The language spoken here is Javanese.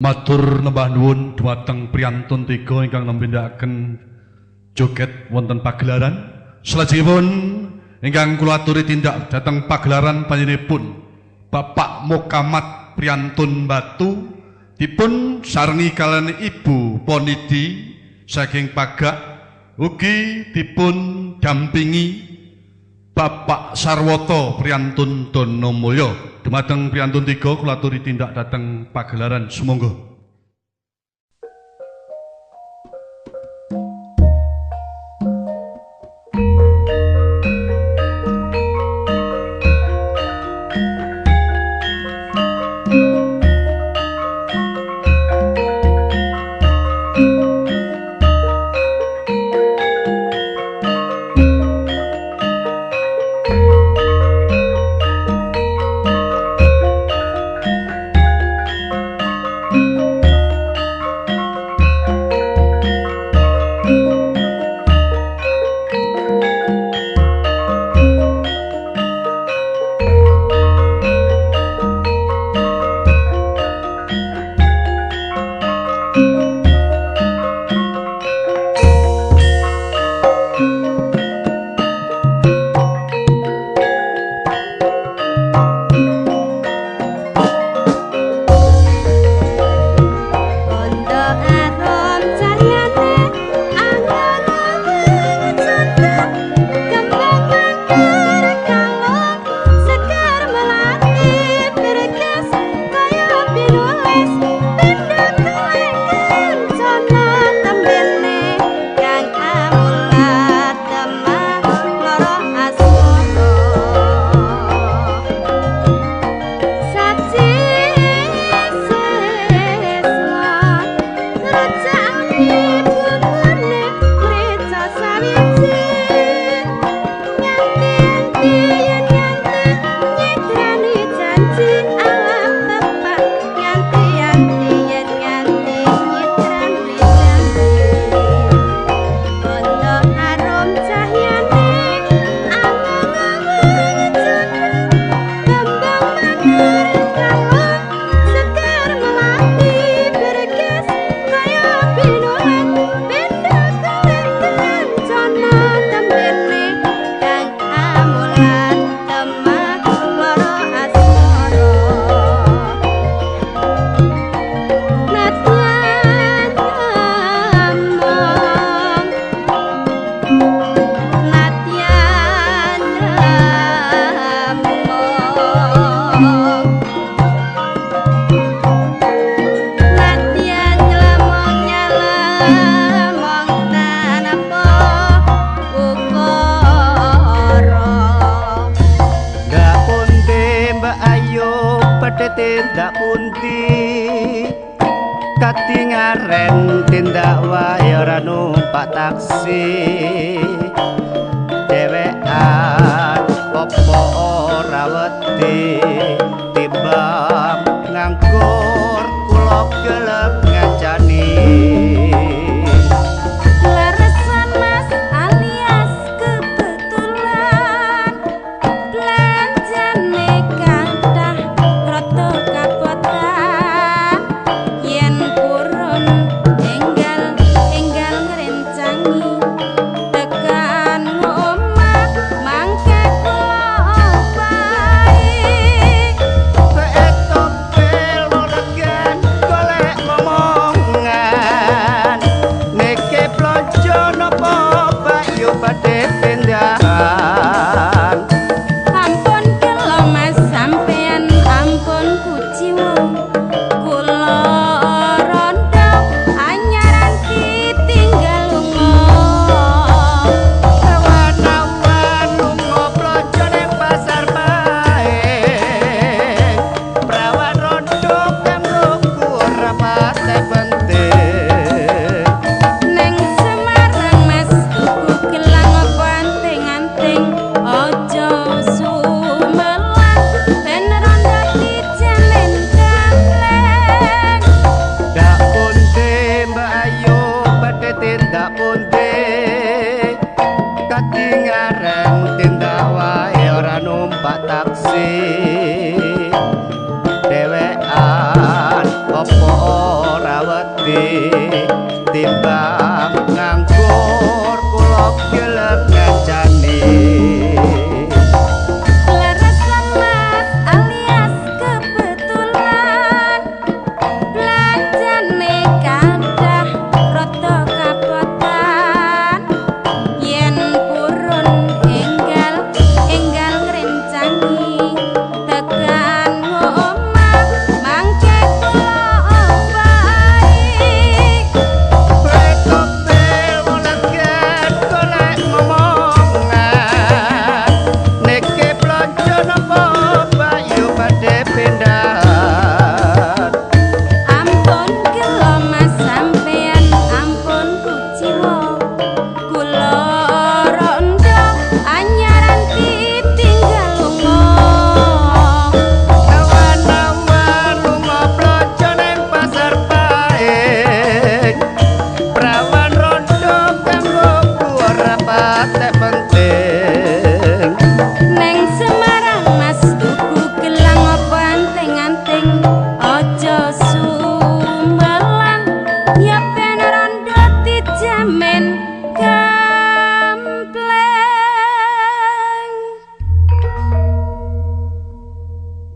Matur nembah nuwun dhumateng priyantun tiga ingkang nembe nindakaken joget wonten pagelaran. Salajengipun ingkang kula aturi tindak dhateng pagelaran panjenenganipun Bapak Mokamat Priyantun Batu dipun sarengi kaliyan Ibu Ponidi saking Pagak, ugi dipun dampingi Bapak Sarwoto Priyantun Donomulyo. Dumateng priyantun tiga kula aturi tindak dhateng pagelaran, sumangga. Tindak pundi katingaren tindak wae ora numpak taksi, dhewean opo ora wedi timbang nganggur kula gelem ngancani. Leresan Mas alias kebetulan belanjane kathah rada kabotan, yen purun enggal enggal ngrencangi tekan omah mangke kula opahi. Eto ora wedi timbang nganggur kula gelem ngancani. Leresan Mas alias kebetulan belanjane kathah rada kabotan yen purun enggal enggal ngrencangi tekan omah mangke kula obahi. Golek momongan niki blonjo napa bayu badhe pindah. Ampun kula Mas sampean ampun kuciwa kula rondo anyaran ditinggal lunga. Awan-awan lunga blonjo ning pasar Paing prawan rondo kanggo ora patek penting.